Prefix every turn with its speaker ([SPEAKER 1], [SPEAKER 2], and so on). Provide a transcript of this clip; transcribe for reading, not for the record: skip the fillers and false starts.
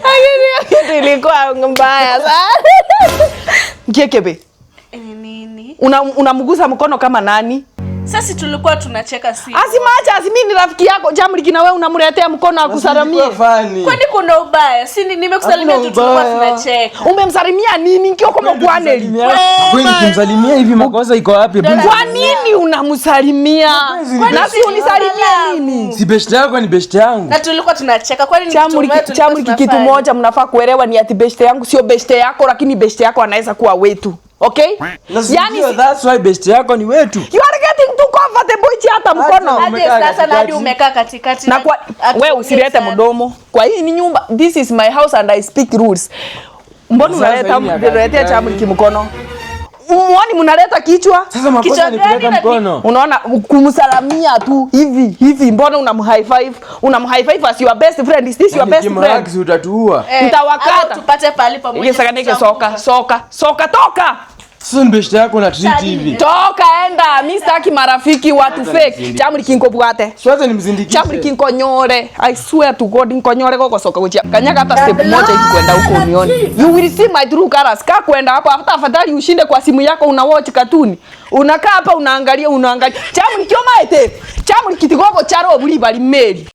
[SPEAKER 1] Lakini hiyo kitu ilikuwa mbaya sana. Kiekebe.
[SPEAKER 2] Ni nini?
[SPEAKER 1] Unamgusa mkono kama nani?
[SPEAKER 2] Sasa tulikuwa tunacheka, si?
[SPEAKER 1] Asimacha, asi mimi ni rafiki yako. Jamriki, na wewe unamletea mkono akusalamie.
[SPEAKER 3] Funny.
[SPEAKER 2] Kwani kuna ubaya? Si nimekusalimia tu,
[SPEAKER 3] Hakuna
[SPEAKER 2] tulikuwa
[SPEAKER 3] ubaya.
[SPEAKER 2] tunacheka.
[SPEAKER 1] Umemsalimia nini? Nkioko mokwaneli.
[SPEAKER 3] Kwani nikimsalimia hivi makosa iko wapi?
[SPEAKER 2] Dola.
[SPEAKER 1] Kwa nini unamsalimia? Na si unisalimie nini?
[SPEAKER 3] Si best yako ni best yangu.
[SPEAKER 2] Na tulikuwa tunacheka. Kwani ni kitu mbaya
[SPEAKER 1] Chamriki,
[SPEAKER 2] tulikuwa
[SPEAKER 1] Chamriki, kitu
[SPEAKER 2] tunafanya?
[SPEAKER 1] moja mnafaa kuelewa ni ati beshte yangu sio beshte yako, lakini beshte yako anaweza kuwa wetu. Okay?
[SPEAKER 3] Na si
[SPEAKER 1] Yani
[SPEAKER 3] ndio, that's why best yako ni wetu.
[SPEAKER 1] You are getting too comfortable, ichi hata mkono.
[SPEAKER 2] Aje
[SPEAKER 3] Umekaa
[SPEAKER 2] sasa na hadi
[SPEAKER 3] katikati.
[SPEAKER 2] umekaa katikati.
[SPEAKER 1] Na kwa
[SPEAKER 2] Hatuongei
[SPEAKER 1] we usilete
[SPEAKER 2] sana.
[SPEAKER 1] mdomo. Kwa hii ni nyumba, this is my house and I speak rules. Mbona
[SPEAKER 3] Sasa
[SPEAKER 1] unaleta
[SPEAKER 3] hii ni ya kazi
[SPEAKER 1] unaletea
[SPEAKER 3] gani?
[SPEAKER 1] Chamriki mkono? Umuoni mnaleta kichwa?
[SPEAKER 3] Sasa makosa
[SPEAKER 2] Kichwa
[SPEAKER 3] ni
[SPEAKER 2] gani
[SPEAKER 3] kuleta mkono.
[SPEAKER 1] Unaona, kumsalamia tu hivi hivi, mbona unam high five? Unam high five as your best friend. Is this your best friend?
[SPEAKER 3] Nikimhug si utatuua.
[SPEAKER 2] Eh,
[SPEAKER 1] Nitawakata.
[SPEAKER 2] ama tupate pahali pamoja.
[SPEAKER 1] Ile sakanike soka, soka, soka, toka.
[SPEAKER 3] Sasa ni best yako na treat hivi.
[SPEAKER 1] Toka enda, mi sitaki marafiki watu fake. Chamriki, nkobwate.
[SPEAKER 3] Sasa nimzindikishe.
[SPEAKER 1] Chamriki, nkonyore. I swear to God, nkonyore gogosoka gochia. Kanyaga hata step moja hivi kwenda huko unione. You will see my true colors. Kaa kwenda hapo, hata afadhali ushinde kwa simu yako una watch cartoon. Unakaa hapa unaangalia unaangalia. Chamriki omaete. Chamriki tigogo charo buli bali meri.